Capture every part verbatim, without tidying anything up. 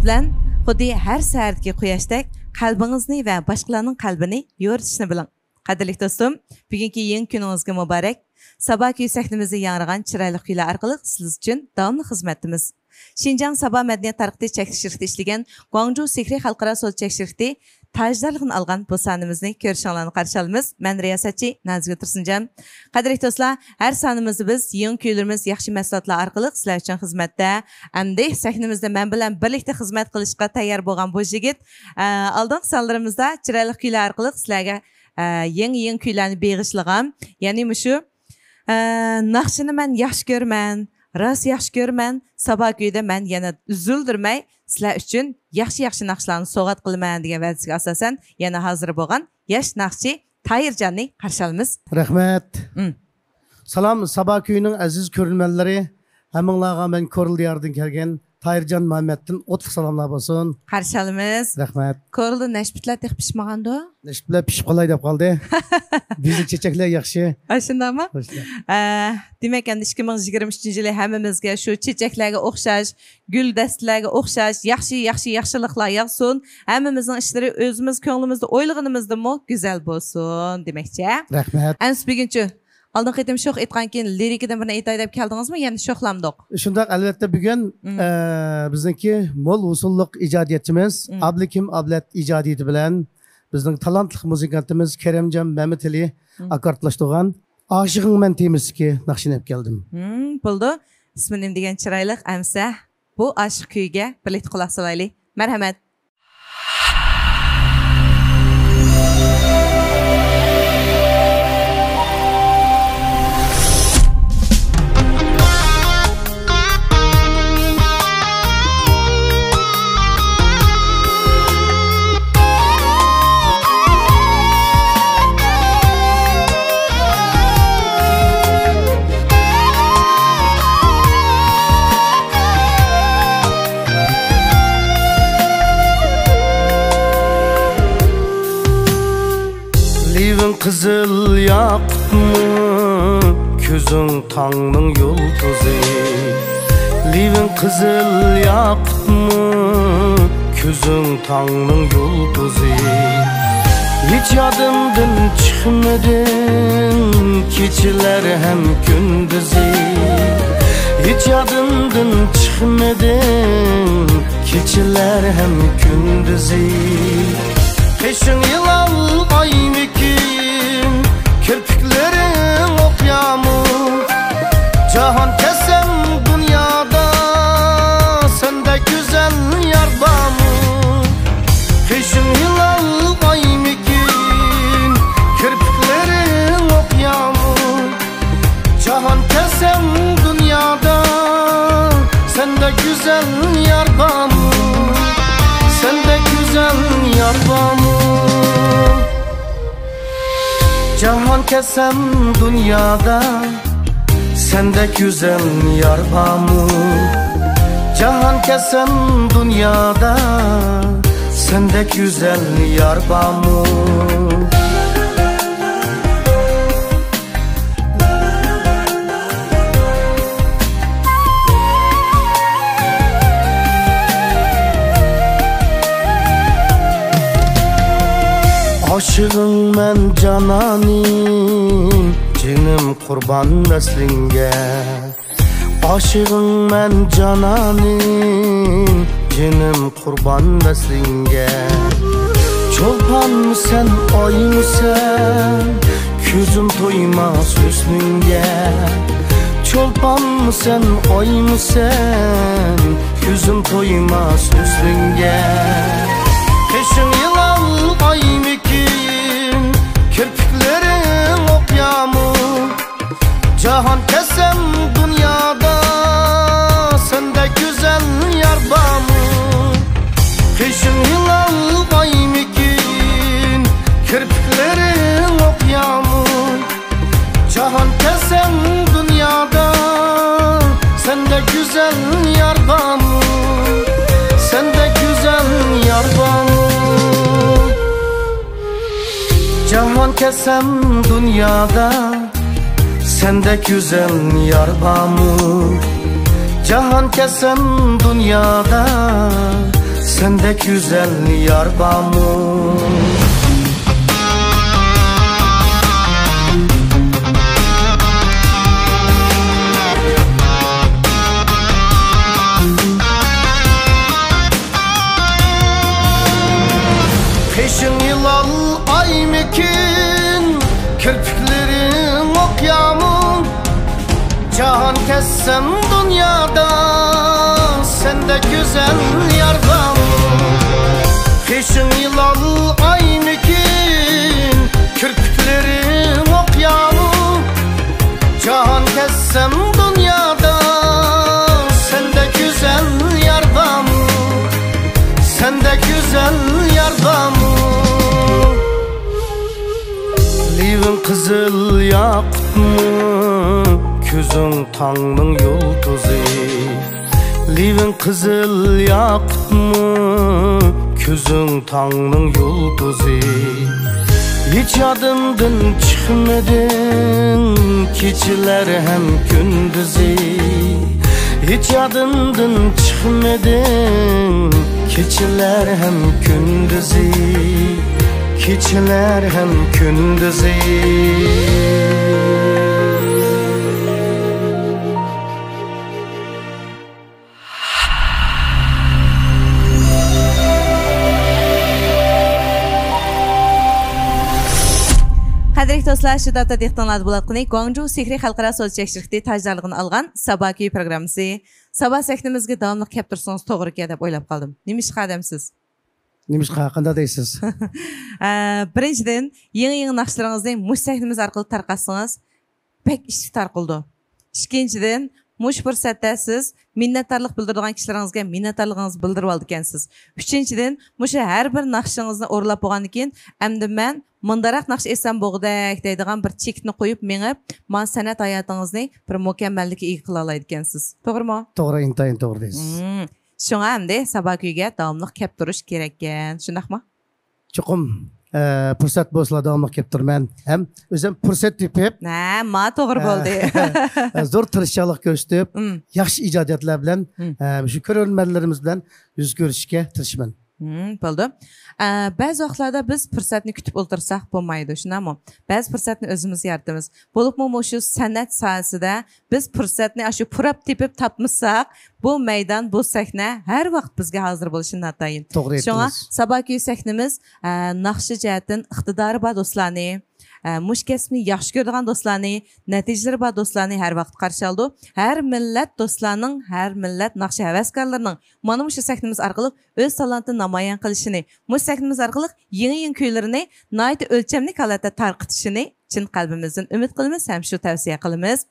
بىلەن خۇددى ھەر سەھەردىكى قۇياشتەك قەلبىڭىزنى ۋە باشقىلارنىڭ قەلبىنى يورۇتۇشنى بىلىڭ. قەدىرلىك دوستۇم، بۈگۈنكى يېڭى كۈنىڭىزگە مۇبارەك. سابا كۈيى سەھنىمىزدە ياڭرىغان چىرايلىق كۈيلەر ئارقىلىق سىز ئۈچۈن داۋاملىق خىزمەتتىمىز. شىنجاڭ سابا مەدەنىيەت تارقىتىش چەكلىك شىركىتى ئىشلىگەن گۇاڭجۇ سېھرىي خەلقئارا سودا چەكلىك شىركىتى تاجدارلىقىنى ئالغان بۇ سانىمىزنى كۆرۈشۈڭلارنى قارشى ئالىمىز. مەن رىياسەتچى نازىگۈل تۇرسۇنجان. قەدىرلىك دوستلار، ھەر سانىمىزدا بىز يېڭى كۈيلىرىمىز، ياخشى مەھسۇلاتلار ئارقىلىق سىلەر ئۈچۈن خىزمەتتە. ئەمدى سەھنىمىزدە مەن بىلەن بىرلىكتە خىزمەت قىلىشقا تەييار بولغان بۇ يىگىت، ئە، ئالدىنقى سانلىرىمىزدا چىرايلىق كۈيلەر ئارقىلىق سىلەرگە، ئە، يېڭى، يېڭى كۈيلەرنى بېغىشلىغان، يەنى مۇشۇ، ئە، ناخشىنى مەن ياخشى كۆرىمەن، راست ياخشى كۆرىمەن، سابا كۈيىدە مەن يەنە ئۈزۈلدۈرمەي سىلەر ئۈچۈن ياخشى، ياخشى ناخشىلارنى سوۋغات قىلىمەن دېگەن ۋەدىسىگە ئاساسەن، يەنە ھازىر بولغان ياش ناخشىچى تاھىرجاننى قارشى ئالىمىز. رەھمەت. ئىم. سالام، سابا كۈيىنىڭ ئەزىز كۆرۈرمەنلىرى، ھەممىڭلارغا مەن كورلا دىيارىدىن كەلگەن تاھىرجان مۇھەممەتتىن ئوتلۇق سالاملار بولسۇن. قارشى ئالىمىز. رەھمەت. كورلا نەشپۈتلەر تېخى پىشمىغاندۇ؟ نەشپۈتلەر پىشىپ قالاي دەپ قالدى. بىزنىڭ چېچەكلەر ياخشى. ئاشۇنداقمۇ؟ ئە، دېمەك، ئەمدى ئىككى مىڭ يىگىرمە ئۈچىنچى يىلى ھەممىمىزگە شۇ چېچەكلەرگە ئوخشاش، گۈلدەستىلەرگە ئوخشاش ياخشى، ياخشى ياخشىلىقلار ياغسۇن. ھەممىمىزنىڭ ئىشلىرى ئۆزىمىز كۆڭلىمىزدە ئويلىغىنىمىزدىنمۇ گۈزەل بولسۇن دېمەكچى. رەھمەت. ئەمىسە بۈگۈنچۇ ئالدىنقى قېتىم شوخ ئېيتقاندىن كېيىن لىرىكىدىن بىرنى ئېيتاي دەپ كەلدىڭىزمۇ؟ يەنە شوخلامدۇق؟ شۇنداق، ئەلۋەتتە، بۈگۈن، مم. ئە، بىزنىڭكى مول ھوسۇللۇق ئىجادىيەتچىمىز، مم. ئابلىكىم ئابلەت ئىجادىيىتى بىلەن بىزنىڭ تالانتلىق مۇزىكانتىمىز كېرەمجان مەمتىلى، مم. ئاككوردلاشتۇرغان ئاشىقىڭ مەن تېمىسىدىكى ناخشىنى ئېلىپ كەلدىم. مم، بولىدۇ. ئىسمى نېمە دېگەن چىرايلىق ئەمىسە. بۇ ئاشىق كۈيىگە بىرلىكتە قۇلاق سالايلى. مەرھەمەت. لېۋىڭ قىزىل ياقۇتمۇ، كۆزۈڭ تاڭنىڭ يۇلتۇزى. لېۋىڭ قىزىل ياقۇتمۇ، كۆزۈڭ تاڭنىڭ يۇلتۇزى. ھېچ يادىمدىن چىقمىدىڭ كېچىلەر ھەم كۈندۈزى. ھېچ يادىمدىن چىقمىدىڭ كېچىلەر ھەم كۈندۈزى. قېشىڭ ھىلال ئايمىكىن، كىرپىكلىرىڭ ئوق يامۇ. جاھان كەزسەم دۇنيادا، سەندەك گۈزەل يار بارمۇ؟ قېشىڭ ھىلال ئايمىكىن، كىرپىكلىرىڭ ئوق يامۇ. جاھان كەزسەم دۇنيادا، سەندەك گۈزەل يار بارمۇ؟ سەندەك گۈزەل يار بارمۇ؟ جاھان كەزسەم دۇنيادا، سەندەك گۈزەل يار بارمۇ؟ جاھان كەزسەم دۇنيادا، سەندەك گۈزەل يار بارمۇ؟ ئاشىقىڭ مەن جانانىم، جېنىم قۇربان ۋەسلىڭگە. ئاشىقىڭ مەن جانانىم، جېنىم قۇربان ۋەسلىڭگە. چولپانمۇ سەن، ئايمۇ سەن، كۆزۈم تويماس ھۆسنۈڭگە. چولپانمۇ سەن، ئايمۇ سەن، كۆزۈم تويماس ھۆسنۈڭگە. قېشىڭ ھىلال ئايمىكىن، كىرپىكلىرىڭ ئوق يامۇ. جاھان كەزسەم دۇنيادا، سەندەك گۈزەل يار بارمۇ؟ قېشىڭ ھىلال ئايمىكىن، كىرپىكلىرىڭ ئوق يامۇ. جاھان كەزسەم دۇنيادا، سەندەك گۈزەل يار بارمۇ؟ سەندەك گۈزەل يار بارمۇ؟ جاھان كەزسەم دۇنيادا، سەندەك گۈزەل يار بارمۇ؟ جاھان كەزسەم دۇنيادا، سەندەك گۈزەل يار بارمۇ؟ قېشىڭ ھىلال ئايمىكىن، كىرپىكلىرىڭ ئوقيامۇ؟ جاھان كەزسەم دۇنيادا، سەندەك گۈزەل يار بارمۇ؟ قېشىڭ ھىلال ئايمىكىن، كىرپىكلىرىڭ ئوقيامۇ؟ جاھان كەزسەم دۇنيادا، سەندەك گۈزەل يار بارمۇ؟ سەندەك گۈزەل يار بارمۇ؟ لېۋىڭ قىزىل ياقۇتمۇ، كۆزۈڭ تاڭنىڭ يۇلتۇزى. لېۋىڭ قىزىل ياقۇتمۇ، كۆزۈڭ تاڭنىڭ يۇلتۇزى. ھېچ يادىمدىن چىقمىدىڭ، كېچىلەر ھەم كۈندۈزى. ھېچ يادىمدىن چىقمىدىڭ، كېچىلەر ھەم كۈندۈزى. كېچىلەر ھەم كۈندۈزى. قەدىرلىك دوستلار، شۇ تاپتا دىققىتىڭلاردا بولۇۋاتقىنى گۇاڭجۇ سېھرىي خەلقئارا سودا چەك شىركىتى تاجدارلىقىنى ئالغان سابا كۈيى پروگراممىسى. سابا سەھنىمىزگە داۋاملىق كەپ تۇرسىڭىز توغرا ئىكەن دەپ ئويلاپ قالدىم. نېمىشقا دەمسىز؟ نېمىشقا، قانداق دەيسىز؟ ئە، بىرىنچىدىن، يېڭى-يېڭى ناخشىلىرىڭىزنى مۇشۇ سەھنىمىز ئارقىلىق تارقاتسىڭىز، بەك ئىچكى تارقىلىدۇ. ئىككىنچىدىن، مۇشۇ پۇرسەتتە سىز مىننەتدارلىق بىلدۈرىدىغان كىشىلىرىڭىزگە مىننەتدارلىقىڭىزنى بىلدۈرۈۋالىدىكەنسىز. ئۈچىنچىدىن، مۇشۇ ھەر بىر ناخشىڭىزنى ئورلاپ بولغاندىن كېيىن، ئەمدى مەن مۇنداقراق ناخشا ئېيتسام بوغدەك دەيدىغان بىر چېكىتنى قويۇپ مېڭىپ، مانا سەنئەت ھاياتىڭىزنى بىر مۇكەممەللىككە ئىگە قىلالايدىكەنسىز. توغرىمۇ؟ توغرا، ئىنتايىن توغرا دەيسىز. مم. شۇڭا ئەمدى سابا كۈيگە داۋاملىق كەپ تۇرۇش كېرەككەن، شۇنداقمۇ؟ چوقۇم، ئە، پۇرسەت بولسىلا داۋاملىق كەپ تۇرىمەن. ھەم ئۆزۈم پۇرسەت تېپىپ، ھە، ما توغرا بولدى. ئە، زور تىرىشچانلىق كۆرسىتىپ، مم. ياخشى ئىجادىيەتلەر بىلەن، مم. ئە، شۇ كۆرۈرمەنلىرىمىز بىلەن يۈز كۆرۈشۈشكە تىرىشىمەن. مم، بولدى. ئە، بەزى ۋاقىتلاردا بىز پۇرسەتنى كۈتۈپ ئولتۇرساق بولمايدۇ، شۇنداقمۇ؟ بەزى پۇرسەتنى ئۆزىمىز يارىتىمىز. بولۇپمۇ مۇشۇ سەنئەت ساھەسىدە بىز پۇرسەتنى ئاشۇ پۇراپ تېپىپ تاپمىساق، بۇ مەيدان، بۇ سەھنە ھەر ۋاقىت بىزگە ھازىر بولۇشى ناتايىن. توغرا شۇڭا ئېيتتىڭىز. سابا كۈيى سەھنىمىز، ئە، ناخشا جەھەتتىن ئىقتىدارى بار دوستلارنى، ئە، مۇشۇ كەسىپنى ياخشى كۆرىدىغان دوستلارنى، نەتىجىلىرى بار دوستلارنى ھەر ۋاقىت قارشى ئالىدۇ. ھەر مىللەت دوستلارنىڭ، ھەر مىللەت ناخشا ھەۋەسكارلىرىنىڭ مانا مۇشۇ سەھنىمىز ئارقىلىق ئۆز تالانتىنى نامايان قىلىشىنى، مۇشۇ سەھنىمىز ئارقىلىق يېڭى-يېڭى كۈيلىرىنى ناھايىتى ئۆلچەملىك ھالەتتە تارقىتىشىنى چىن قەلبىمىزدىن ئۈمىد قىلىمىز ھەم شۇ تەۋسىيە قىلىمىز.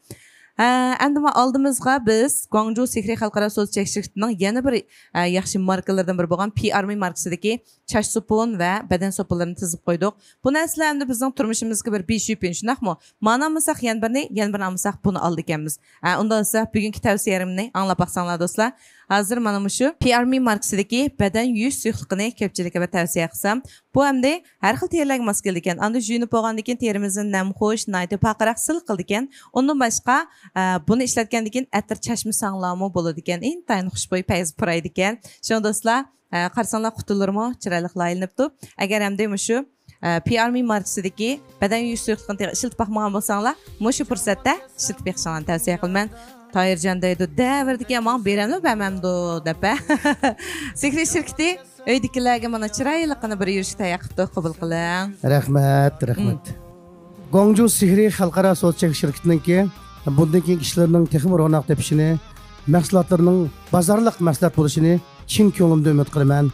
ھە، ئەمدى مانا ئالدىمىزغا بىز گۇاڭجۇ سېھرىي خەلقئارا سودا چەك شىركىتىنىڭ يەنە بىر، ئە، ياخشى ماركىلىرىدىن بىرى بولغان پى ئارمى ماركىسىدىكى چاچ سوپۇن ۋە بەدەن سوپۇنلىرىنى تىزىپ قويدۇق. بۇ نەرسىلەر ئەمدى بىزنىڭ تۇرمۇشىمىزغا بىر بىش يۈپۈن، شۇنداقمۇ؟ مانا ئالمىساق يەنە بىرنى، يەنە بىرنى ئالمىساق بۇنى ئالىدىكەنمىز. ھە، ئۇنداق بولسا بۈگۈنكى تەۋسىيەمنى ئاڭلاپ باقساڭلار دوستلار. ھازىر مانا مۇشۇ پى ئارمى ماركىسىدىكى بەدەن يۇيۇش سۇيۇقلۇقىنى كۆپچىلىككە بىر تەۋسىيە قىلسام، بۇ ئەمدى ھەر خىل تېرىلەرگە ماس كېلىدىكەن. ئاندىن يۇيۇنۇپ بولغاندىن كېيىن تېرىمىزنى نەمخۇش، ناھايىتى پارقىراق سىلىق قىلىدىكەن. ئۇندىن باشقا، ئە، بۇنى ئىشلەتكەندىن كېيىن ئەتىر چاچمىساڭلارمۇ بولىدىكەن. ئىنتايىن خۇشبۇي پەيز پۇرايدىكەن. شۇڭا دوستلار، ئە، قارىساڭلار قۇتىلىرىمۇ چىرايلىق لايىھەلىنىپتۇ. ئەگەر ئەمدى مۇشۇ، ئە، پى ئارمى ماركىسىدىكى بەدەن يۇيۇش سۇيۇقلۇقىنى تېخى ئىشلىتىپ باقمىغان بولساڭلار، مۇشۇ پۇرسەتتە ئىشلىتىپ بېقىشىڭلارنى تەۋسىيە قىلىمەن. تاھىرجان دەيدۇ، دەۋېرىدىكەن، ماڭا بېرەمدۇ، بەرمەمدۇ دەپ، ھە؟ سېھرىي شىركىتى ئۆيدىكىلەرگە مانا چىرايلىققىنا بىر يۈرۈشكە تەييار قىپتۇ، قوبۇل قىلىڭ. رەھمەت، رەھمەت. مم. گۇاڭجۇ سېھرىي خەلقئارا سودا چەك شىركىتىنىڭكى بۇندىن كېيىنكى ئىشلىرىنىڭ تېخىمۇ روناق تېپىشىنى، مەھسۇلاتلىرىنىڭ بازارلىق مەھسۇلات بولۇشىنى چىن كۆڭلۈمدىن ئۈمىد قىلىمەن.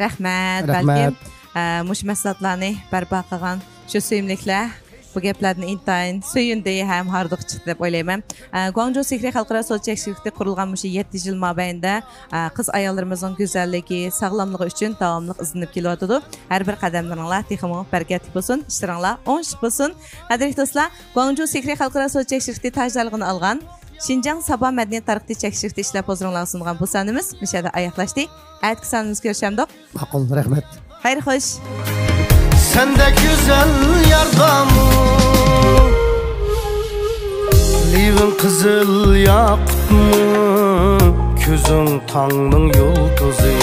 رەھمەت. رەھمەت. بەلكىم، ئە، مۇشۇ مەھسۇلاتلارنى بەرپا قىلغان شۇ سۆيۈملۈكلەر بۇ گەپلەردىن ئىنتايىن سۆيۈندى ھەم ھاردۇق چىقتى دەپ ئويلايمەن. ئە، گۇاڭجۇ سېھرىي خەلقئارا سودا چەك شىركىتى قۇرۇلغان مۇشۇ يەتتە يىل مابەينىدە، ئە، قىز-ئاياللىرىمىزنىڭ گۈزەللىكى، ساغلاملىقى ئۈچۈن داۋاملىق ئىزدىنىپ كېلىۋاتىدۇ. ھەر بىر قەدەملىرىڭلار تېخىمۇ بەرىكەتلىك بولسۇن، ئىشلىرىڭلار ئوڭۇشلۇق بولسۇن. قەدىرلىك دوستلار، گۇاڭجۇ سېھرىي خەلقئارا سودا چەك شىركىتى تاجدارلىقىنى ئالغان شىنجاڭ سابا مەدەنىيەت تارقىتىش چەك شىركىتى ئىشلەپ ھۇزۇرۇڭلارغا سۇنغان بۇ سانىمىز مۇشۇ يەردە ئاياغلاشتى. ئەتىكى سانىمىزدا كۆرۈشەمدۇق. ماقۇل، رەھمەت. خەير خوش. سەندەك گۈزەل يار بارمۇ؟ لېۋىڭ قىزىل ياقۇتمۇ؟ كۆزۈڭ تاڭنىڭ يۇلتۇزى.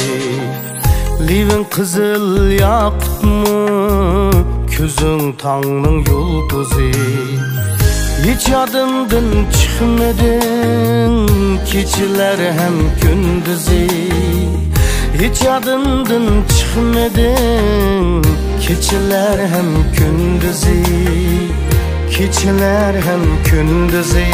لېۋىڭ قىزىل ياقۇتمۇ، كۆزۈڭ تاڭنىڭ يۇلتۇزى. ھېچ يادىمدىن چىقمىدىڭ، كېچىلەر ھەم كۈندۈزى. ھېچ يادىمدىن چىقمىدىڭ، كېچىلەر ھەم كۈندۈزى. كېچىلەر ھەم كۈندۈزى.